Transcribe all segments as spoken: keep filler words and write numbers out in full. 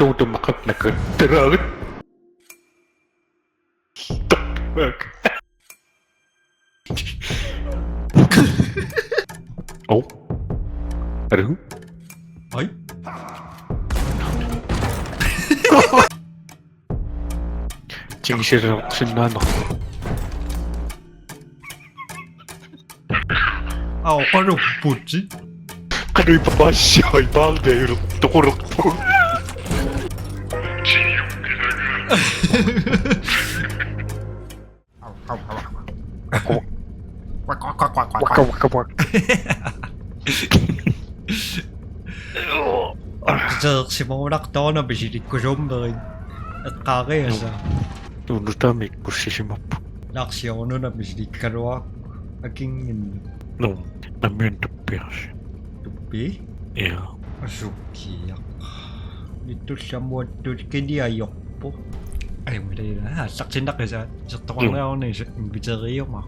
Utumaqap nakattaraagut. Fuck. Oh. Aru? Ai. Tingisilersinnaaneq. Au, qanupputit. Qanoq ippassui, paartaajulu toqulerpoq. Au, au, au. Waka, waka, waka. Artiteersimagunartoq una misilikkusuummerit. Eqqaariasaa. Nutaamik kussisimapput. Larsiornuna misilikkaluarpoq akinnginneq. Nå, nammineq tuppiarsi. Tuppi? Ja. Asukkiaq. Nittullammuattut kiniajorpoq. Ai, mila ila. Aallartinnaqisaat. Isertoqarniaruni inviteriumaaq.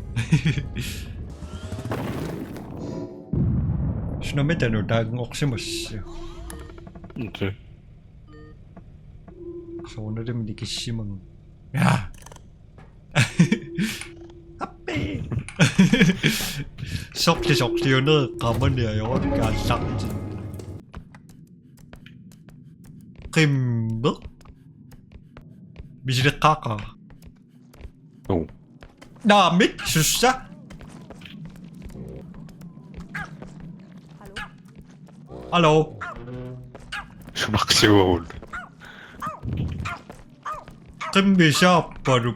Sunami tanu taanngorsimassa. Inte. Soorunalimi nikissimagun. Ja. Appi. Sorli sorliuneq qamani ajoraq kaallarti. Qimmeq. Misileqqaaqaaq. Uu. Naamik, sussa. Hallo. Sunarsuugut. Qimmisaappalu.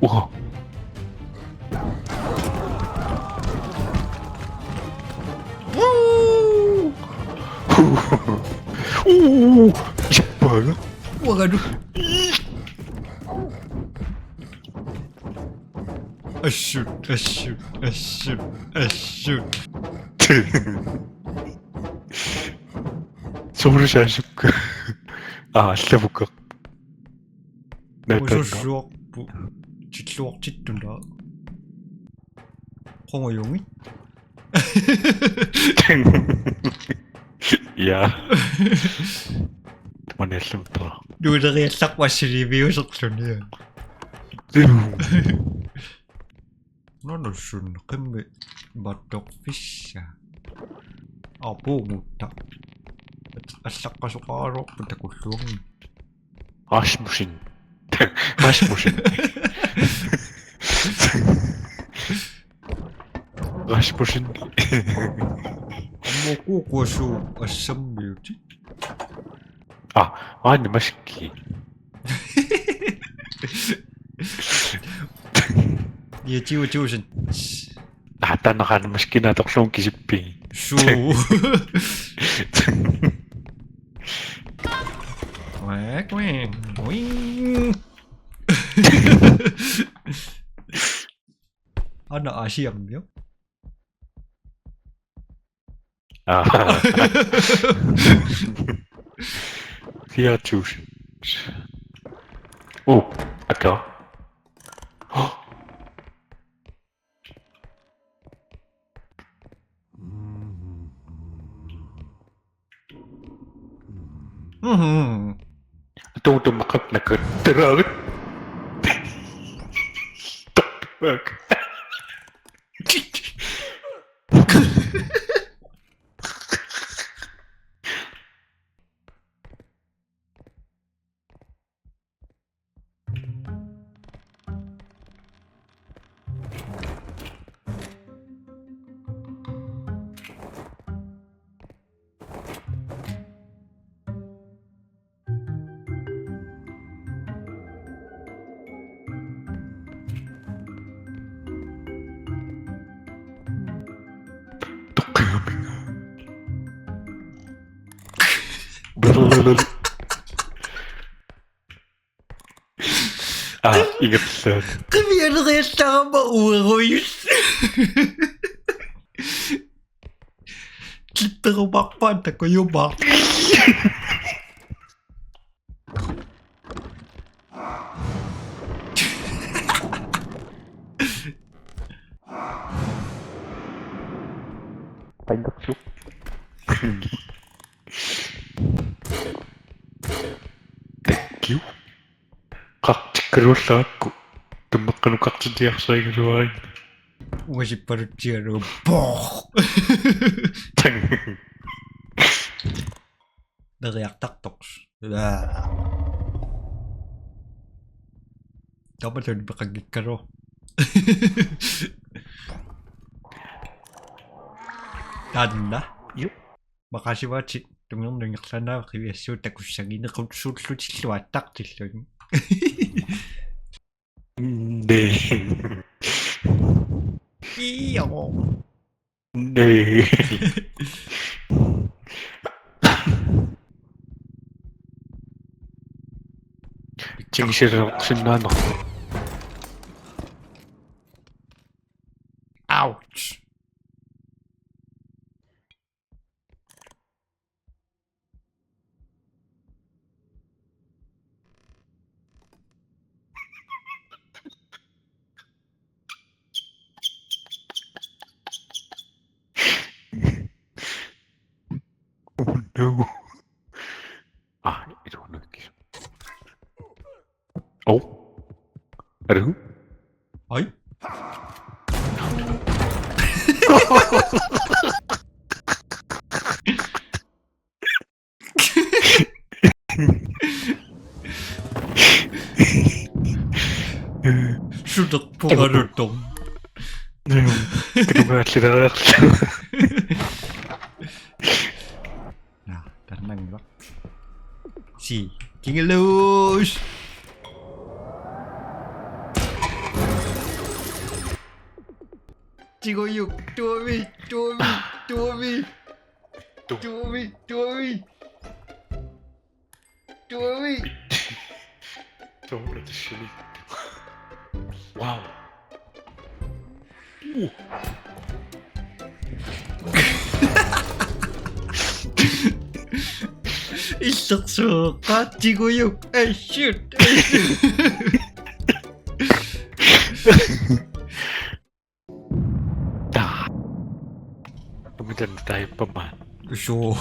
Uha. Uu. Uu. Jappaga. Uagadu. Assut, assut, assut, assut. Soorlu saasukka. Aa, allavukkaq. Naattanna. Usussuarpu. Tilluartittuna. Qungujungit. Ja. Tamanna allamut. Nuuleriallarpoq assiliiviuserluni. Nunussun qimmeq mattorfissaa. Apuugutta. Allaqqasoqaraluarpoq takullugu. Rasmussen. Rasmussen. Rasmussen. Ammukukku assammiutit. Ah, aana maski. Ja, tyve tusind. Ah, taanna qanoq maskina atorlugu kisippi. Suu. Quack, quack, quack. Aana Aasiammiu. Ah. Fire tusind. Oh, aka. Oh. Mhm. Tuutumaqap nakattaraagut. Toqqigaminnga. Ah, ingerlaannaq. Qivialeriallarama uerujus. Klipperumaarpaat takujumaarpoq. Qannersu. Thank you. Qaqtikkaluallarakku. Tummeqqanut qaqtitiarsarigaluaringa. Uasippalutsigalugu. Poor! Neriartartoq. Aa. Tamatun peqanngikkaluarpoq. Taanna. Jup. Maqaasivaatsit tungerneq ingerlaannaq qiviassuut takussaginequt suullutillu attartilluni. Nee. Io. Nee. Tingsilersinnaaneq. Ouch. Oh no. Ah, I don't know. Oh. Hello? Oi. Sulerpoq alutorn. Kilugaallileriarlu. Naa, taanna. Si, kingalus. Tigujuk, tuami, tuami, tuami. Tu- Tuami, tuami. Tuami. Tuami, tuami. Wow. Uh. Illersuuqqaatigujuk. Ai, shit. Ai, shit. Taa. Tumitan taippamaan. Suu.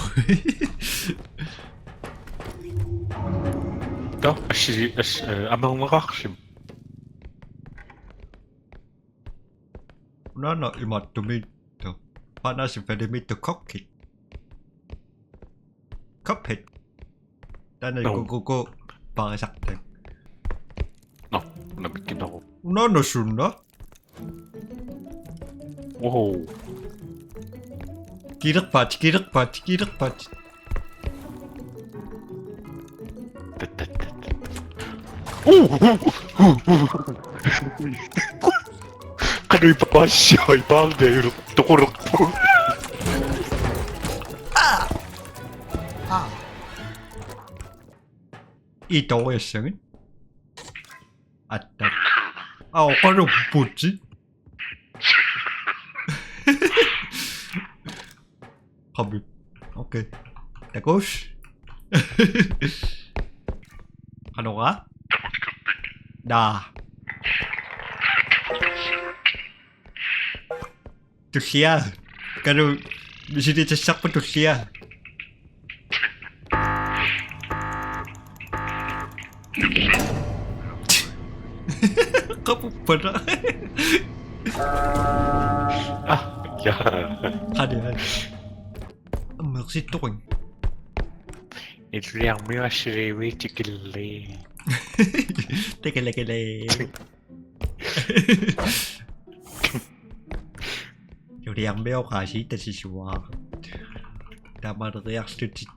Taa, assi, as-, eh, amerneqarsim. Unaana imaattumik. Taa. Paanasi falimiittu kokkit. Cuphead. Taanna. No. Kukuku parisartak. No, una pikkinnaru. Unaana sunna? Wow. Kilerpaat, kilerpaat, kilerpaat. Tat, tat, tat, tat. Uh, uh, uh, uh, uh. Qanoq ippassui paarniarlu toqorpoq. Ah. Itooriassagit. Atta. Au, qanoq puti. Qabit. Okay. Takuss. Qanoq? Naa. Tullia. Qanoq misilitassarput, tullia. Qapuppata. Ah, ja. Qani, qani. Amersittoqin. Illiarmiuassiliivit tikilli. Tikilli, tikilli. Juliarmioqaasi tasisuaa. Tamaleriarlutit.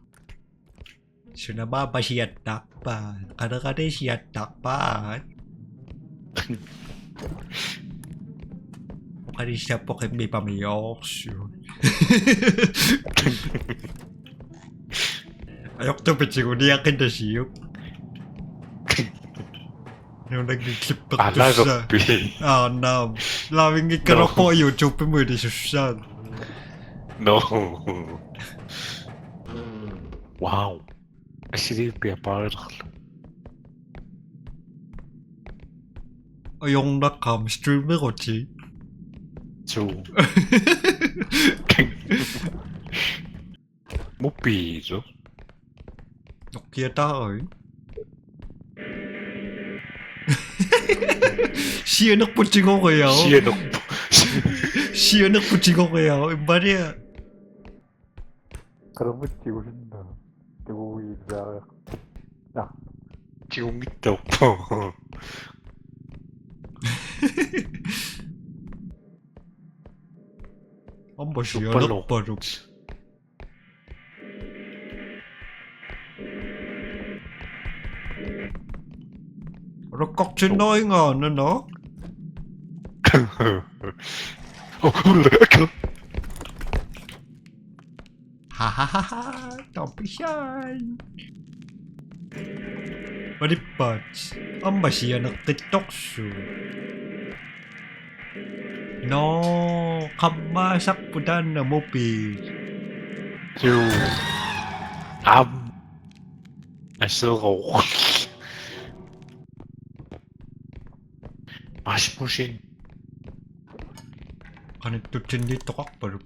Sunama pasiattaarpaat. Qaneqanisiattaarpaat. Oqalissappoq qimmipamiorsu. Ajortupit tiguniaqinnasiuk. Nunanngillippittussaa. Alaagappi. Aa, naam. Laavinngikkaluarpoq. No. YouTube-imut ilisussaat. No. Wow. Assiliippiaq paarilerlu. Ajornaqaaq, streamerutit. Tuu. Mobiilu. Nokiataarui. Sianerput tigoriaruk. Sianerput. Sianerput tigoriaruk. Immania. Qaramut tigusinnaa. Tiguiilaariaq. Naa. Tigunngitsoorpoq. Aamma sianerpaluk. Rukkortinnoringa nana. Oh, okay. Ha ha ha ha, tapisan. Malippaat. Aamma sianeqqittorsuuvoq. Nå, qammaasarput taanna mobiil. Juu. Aamma. Aseroq. Rasmussen. Qanittutsinniittoqarpaluk.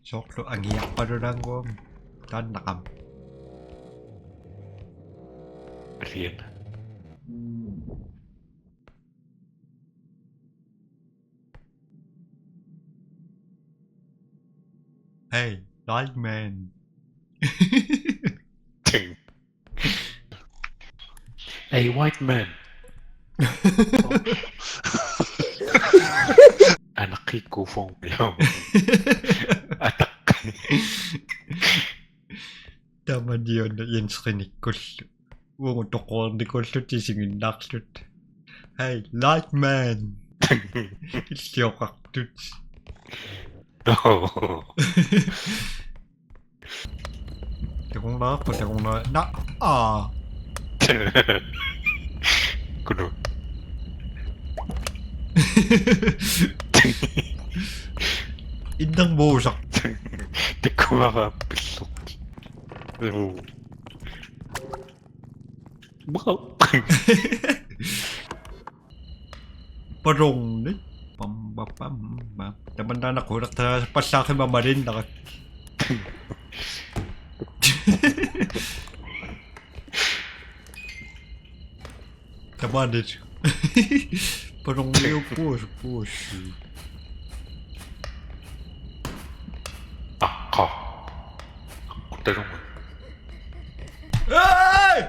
Soorlu angiarpalulaannguamik taannaqami. Alien. Hey, light man. Ting. Hey, white man. Anaqqiikkuuvoq. Ataq. Tamanna Jens Renikkullu. Uagut toqornikuulluta isiginnaarluta. Hey, light man. Ilioqartut. Takornariarpa, takornariarpa. Na, aa. Kunu. Innermuusaq. Takuara pilluq. Juu. Wow. Balloni. Pam, pam, pam, pam. Tamanna qulartariaqarpallaaqimmat malinnarak. Tamanit. Balloniuppugut, pugut. Aqqa. Aqqutalugu. Hey!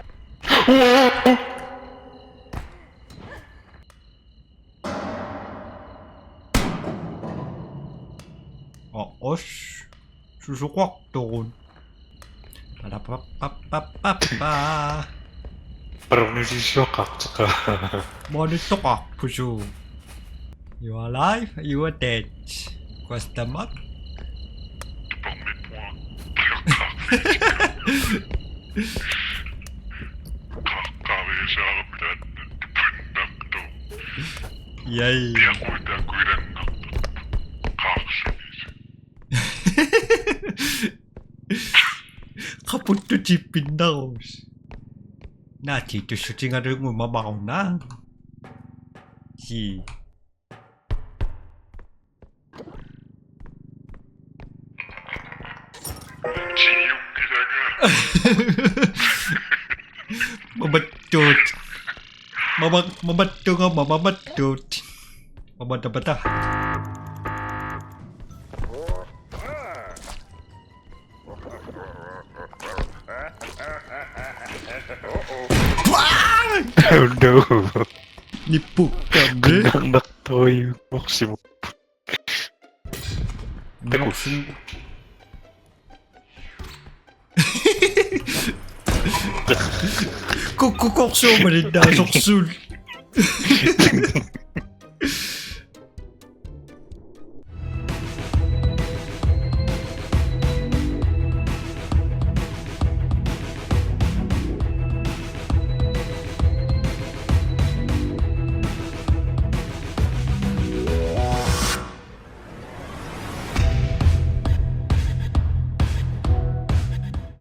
Aa, os. Susoqartorun. Papapapapappa. Parnusissuaqarteqa. Maanittoqarpusi. You are alive, you are dead. Question mark? Yay. Qaputtutippinnarus. Naati tussutigalugu mamaruna. Si. Mamattuut. Mama-, mamattunga, mama-, mamattuut. Mamatapata. Oh no. Nippukkammi. Kunnarnartorujuuvoq simu. Takus. Kukkukorsuumalinnaasorsuut.